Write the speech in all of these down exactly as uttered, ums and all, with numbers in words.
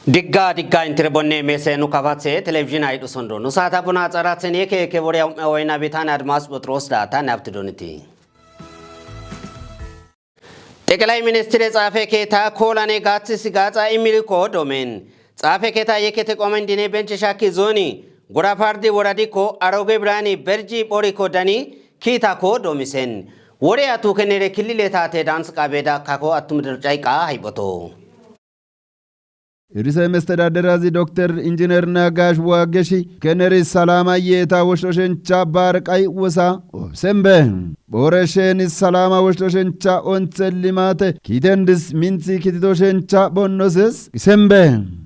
Digga digga intire bonne mese nu kafatse televizhiina hidhu sondo. Nu saata buna tsaraten yeke yeke wore ya um'e wayna bitane Admas Phexiroos da tane abti doniti. Xeqelay Ministire Xaafe Keeta Koolane Gaathis Gaaxa Imiri ko Doomen. Xaafe Keeta Yekete Qomen Dine Benche Shaki Zooni Gura Fardi Woradi ko Aroge Birani Berji Bori ko Dani Kiita ko Doomisen. Wore ya tukenere kilile taate dans qabeda kako attum dercayqa hayboto. Rise mestedaderazi Dokter Injiner Nagash Wageshi keneri salama yeta woshto shencha barqay wosa obsembe. Bore sheni salama woshto shencha ontse limate kitendis minthi kitito shencha bonnoses isembe.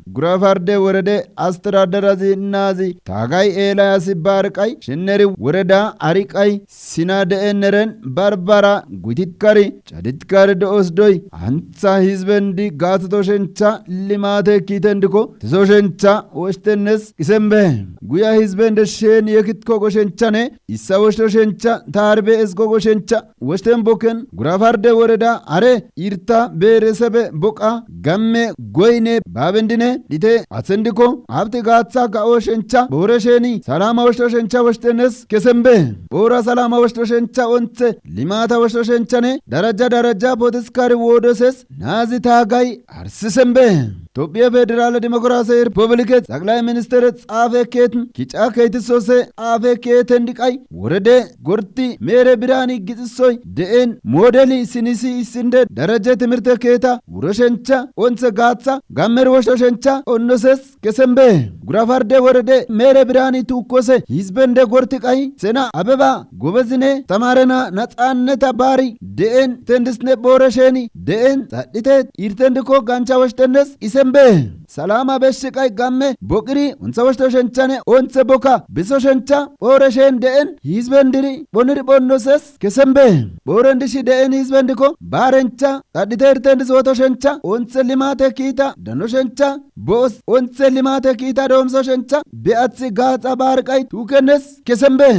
Gurafarde worede astedaderazi nazi Tagay Eelayasi barqay shineri woreda ariqay sina de'eneren barbara gutitkari caditkari do'os doy antha hizbendi gaathato shencha limate kiitendiko tiso shencha woshtennes isembe. Guya hizbende shen yekitko goshenchane issa woshto shencha taarbe esgo goshencha woshten boken Gurafarde woreda are irta beeresebe boqa gamme goyne babendine dhite atsendiko abti gaatha ga'o shencha boore sheni salama woshto shencha woshtennes kesembe. Boora salama woshto shencha onthe limata woshto shenchane daraja daraja potiskari woodoses naazi taagay arsisembe. Tophiya Federale Demokrase Republike Xaqlay Ministere Xaafe Keetin kica keetisose Xaafe Keeten diqay worede gorti meere birani gixisoy de'en moodeli sinisi issinde daraje timirte keeta wuro shencha onthe gaatha gammer woshto shencha onnoses kesembe. Gurafarde worede meere birani tuukkose hizbende gorti qay sena abeba gobezine tamarena naxaanneta baari de'en tendisne boore sheni de'en xadhite irtendiko gancha woshtennes isembe. Salama beshshi qay gamme boqiri untha woshto shenchane onthe boka biso shencha boore shen de'en hizbendiri boniri bonnoses kesembe. Booren dishi de'en hizbendiko baarencha xadhite irtendis woto shencha onthe limate kiita dano shencha bo'os onthe limate kiita doomso shencha be athi gaaxa baarqay tuukennes kesembe.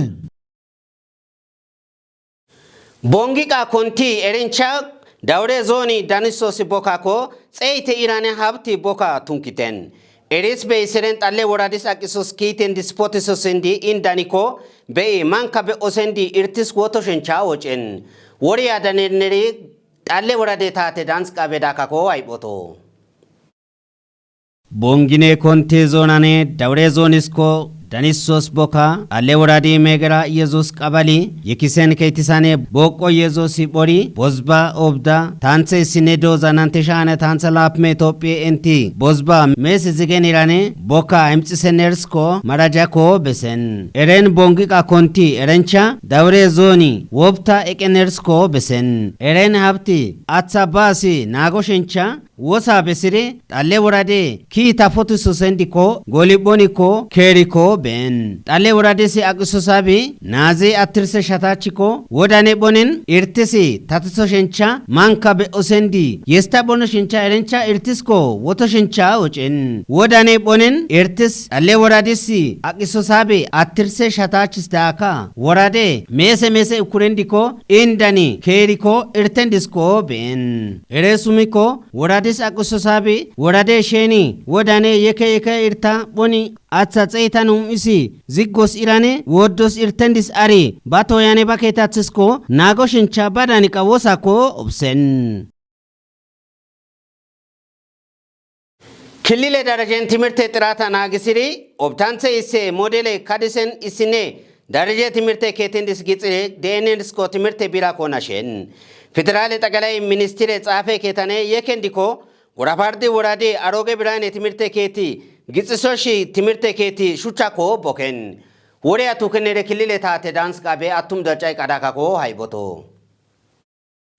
Bongiqa konti erincha dawre zooni danisosi bokako xeyte irane habti boka tunkiten. Eris be iseren xalle woradis aqisos kiiten dispotisosendi indaniko be'i manka be osendi irtis woto shencha wocen. Woriya daneneri xalle worade taate dans qabe dakako ayboto. Bongine konte zonane dawre zonisko danisos boka xalle woradi megera Yesus qabali yekisen keytisane boqqo Yesusi bori bozba obda tanthe sine doza nante shane tanthe lapme Tophiye enti bozba mesi zigenirane boka emxisenersko marajako besen. Eren bongiqa konti erencha dawre zoni wobta eqenersko besen. Eren habti atha basi nago shencha wosa besiri xalle worade kiita fotiso sendiko goliboniko keeriko been. Xalle woradesi aqisosabi naazi attirse shatachiko wodane bonen irtisi tatiso shencha manka be osendi yesta bono shencha erencha irtisko woto shencha ocen. Wodane bonen irtis xalle woradesi aqisosabi attirse shatachis daaka worade meese meese ukurendiko indani keeriko irtendisko been. Ere sumiko woradis aqisosabi worade sheni wodane yeke yeke irta boni atha xeyta num isi ziggos irane woddos irtendis ari ba toyane ba keetathisko nago shencha ba daniqa wosako obsen. Kilile darajen timirte xirata naagisiri obtanthe isse modele kadisen issine daraje timirte keetindis gixire deenendisko timirte bira konashen. Federale xaqalay ministire xaafe keetane yekendiko Gurafardi worade aroge birane timirte keeti gixiso shi timirte keeti shuchchako boken. Wore atukenere kilile taate dans qabe attum docay qadakako hayboto.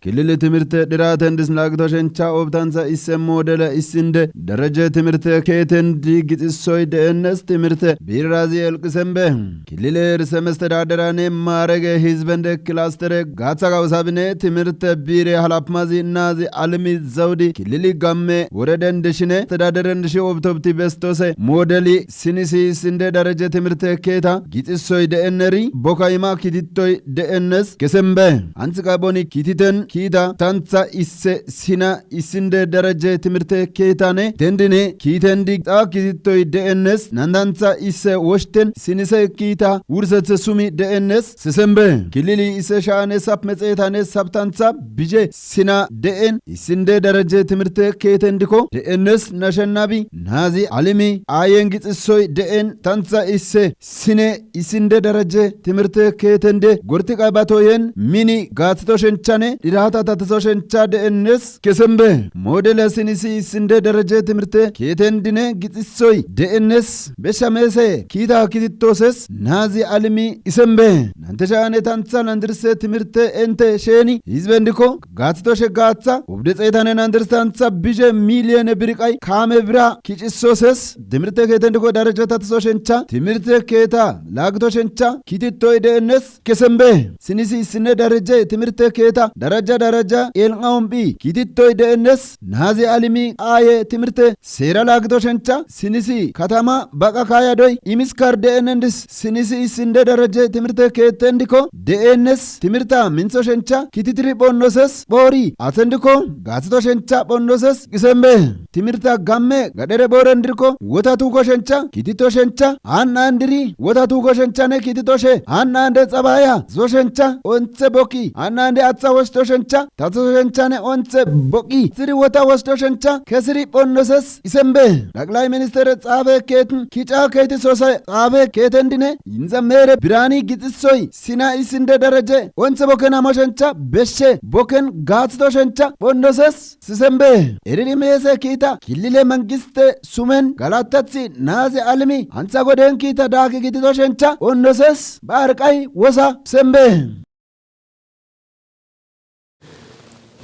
Kilili timirte dhiraten disnagito shencha obtansa isse modele issinde daraje timirte keeten di gixisoy deennes timirte birrazi elqisembe. Kilile rise mestedadera ne maarege hizbende kilastere gaatha gawusabine timirte biire halapmazi naazi alimi zawdi kilili gamme woreden dishine tedaderen dishi obtobti bestose modeli sinisi issinde daraje timirte keeta gixisoy de'enneri bokayma kitittoy de'ennes kesembe. Antika boni kititen kiita tantha isse sina issinde daraje timirte keetane dendine kiitendi xaa kitittoy de'ennes nantantha isse woshten sinise kiita wursethe sumi de'ennes sisembe kilili isse sha'ane sap mexeetane saptantha bije sina de'en issinde daraje timirte keetendikko de'ennes nashennabi naazi alimi aayen gixisoy de'en tantha isse sine issinde daraje timirte keetende gorti qaybatoyen mini gaathito shenchane dhirata tatiso shencha de'ennes kesembe modele sinisi issinde daraje timirte keetendine gixisoy de'ennes besha meese kiita kititoses naazi alimi isembe nante sha'ane tantha nandirse timirte ente sheeni hizbendikko gaathito she gaatha ubde xeetane nandirse tantha bije miliyone birqay kaame bira kicisoses timirte keetendikko daraja tatiso shencha timirte keeta laagito shencha kitittoy de'ennes kesembe sinisi issine darije timirte keeta daraja daraja el'aumbi kitittoy de'ennes naazi alimi aaye timirte seera laagito shencha sinisi katama baqa kaayadoy imiskar de'enendis sinisi issinde daraje timirte keetendikko de'ennes timirta mintho shencha kititiri phonnoses phoori athendikko gaathito shencha phonnoses qisembe timirta gamme gadhere booren dirko wota tuuko shencha kitito shencha han'an diri wota tuuko shenchane kitito she han'an de xabaya zo shencha onthe bokki han'an de atha wosto shencha tatho shenchane onthe bokki siri wota wosto shencha kesiri phonnoses isembe daqlay ministere xaafe keetin kica keeti soosay xaafe keetendine inza meere birani gixisoy sina issinde daraje onthe bokken amo shencha beshe bokken gaathito shencha phonnoses sisembe eriri meese kiita kilile mangiste sumen galatathi naazi alimi hantha goden kiita daaki gidito shencha phonnoses ba arqay wosa sembe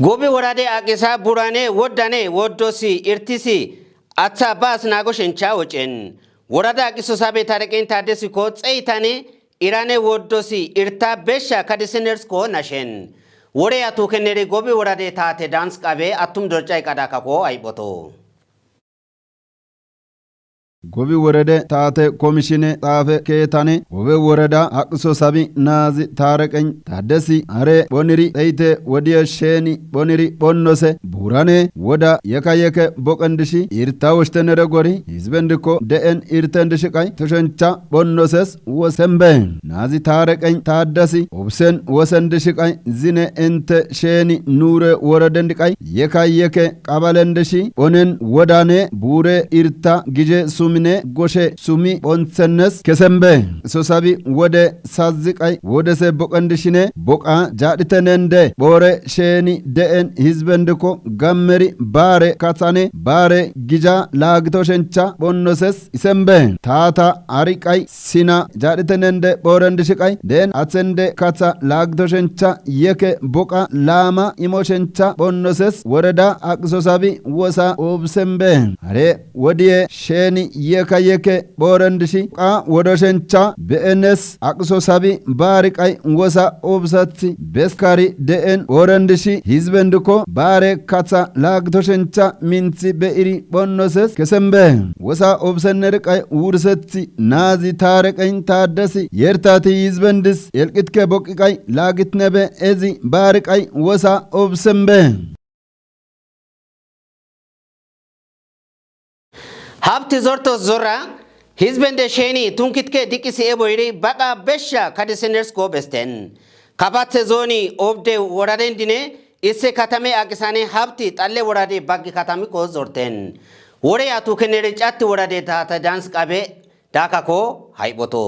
Gobi worade aqisa burane woddane woddosi irtisi atha baas naago shencha wocen worada aqiso sabe tareqen taddesikko xeitane irane woddosi irta besha kadisinersko nashen wore atukenneri gobi worade taate dans qabe attum dorcay qadakako ayboto Gobi worede taate komishine xaafe keetane wobe woreda haqqiso sabi naazi taareqeny taaddesi hare phoniri xeyte wodiye sheeni phoniri phonnose buurane woda yeka yeke boqendishi irta woshtenere gori hizbendikko de'en irtendishi qay toshoncha phonnoses wosembe naazi taareqeny taaddasi obsen wosendishi qay zine ente sheeni nuure woredendi qay yeka yeke qabalendishi phonen wodane buure irta gije sumine goshe sumi phonthennes kesembe sosabi wode saziqay wodese boqendishine boqa jaadhitenende phoore sheeni de'en hizbendikko gammeri baare kathane baare gija laagito shencha phonnoses isembe taata ariqay sina jaadhitenende phooren dishiqay de'en athende katha laagito shencha yeke boqa laama imo shencha phonnoses woreda aqiso sabi wosa obsembe hare wodiye sheeni yeka yeke phooren dishi qa wodo shencha be'enes aqiso sabi baari qay wosa obsathi beskari de'en phooren dishi hizbendikko baare katha laagito shencha minthi be'iri phonnoses kesembe wosa obsenneri qay wursethi naazi taareqen taaddasi yertati hizbendis elqitke boqi qay laagitnebe ezi baari qay wosa obsembe Habti zorto zora hizbende sheni tunkitke dikisi eboyri baqa besha kadisiners go besten. Kapatse zoni obde woradendine isse katame aqisane habti xalle worade baggi katami ko zorten. Wore atu kenere catti worade tata dans qabe dakako hayboto.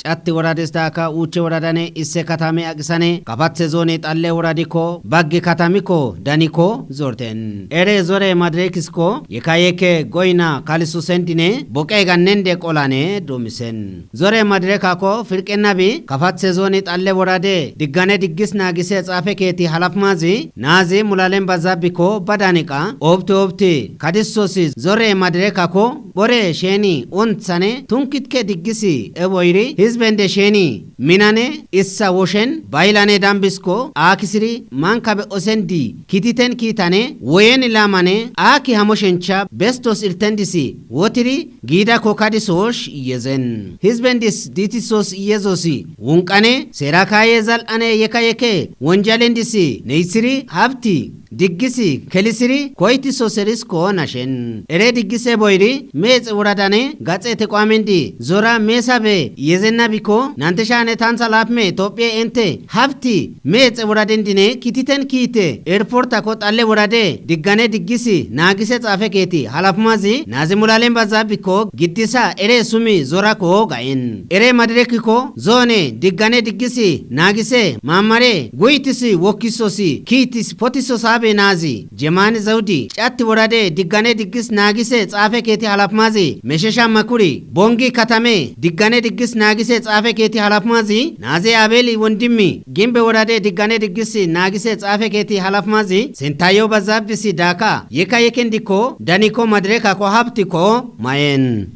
Catti woradis daaka uuche woradane isse katame aqisane kapathe zoone xalle woradikko baggi katamikko daniko zorten. Ere zore madirekisko yekayekke goyna kalisusen dine boqe gannende qolane doomisen. Zore madirekako firqennabi kapathe zoone xalle worade diggane diggis naagise xaafe keeti halafmazi naazi mulalen bazabbikko badaniqa obti obti kadisosi zore madirekako Bore sheni ontsane tunkitke diggisi eboyri hizbende sheni minane issa woshen baylane dambisko akisiri mankabe osendi kititen kitane woyen lamane aki hamoshencha bestos irtendisi wotiri gida kokadisosh yezen. Hizbendis ditisos yezosi wunqane serakaye zal'ane yeka yeke wonjalendisi neysiri habti diggisi kelisiri koyti soserisko nashen. Ere diggise boyri meetse woradane gaxe teqwamendi zora meesabe yezenna bikko nanteshane tantha lapme Tophiye ente habti meetse woradendine kititen kiite erportako xalle worade diggane diggisi naagise xaafe keeti halafmazi nazi mulalen bazza bikko giddisa ere sumi zorako gayen. Ere madirekikko zoone diggane diggisi naagise maamare guytisi wokkisosi kiitis potiso saabe naazi Jemaani Zawudi catti worade diggane diggis naagise xaafe keeti halafmazi meshesha makuri bongi katame diggane diggis naagise xaafe keeti halafmazi naaze Abeeli wondimmi gimbe worade diggane diggis naagise xaafe keeti halafmazi sentayo bazabbisi daaka yeka yekendikko daniko madirekako habtiko mayen.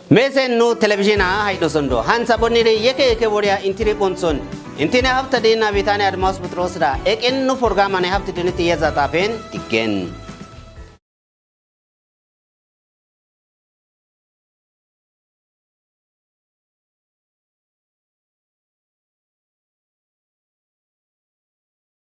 Mesen nu televizhina haydo sondo hansa bonire yeke yeke woriya intiri bonson intine hafta dina bitane Admas Butrosda eqen nu programane hafta diniti yeza tafen diggen.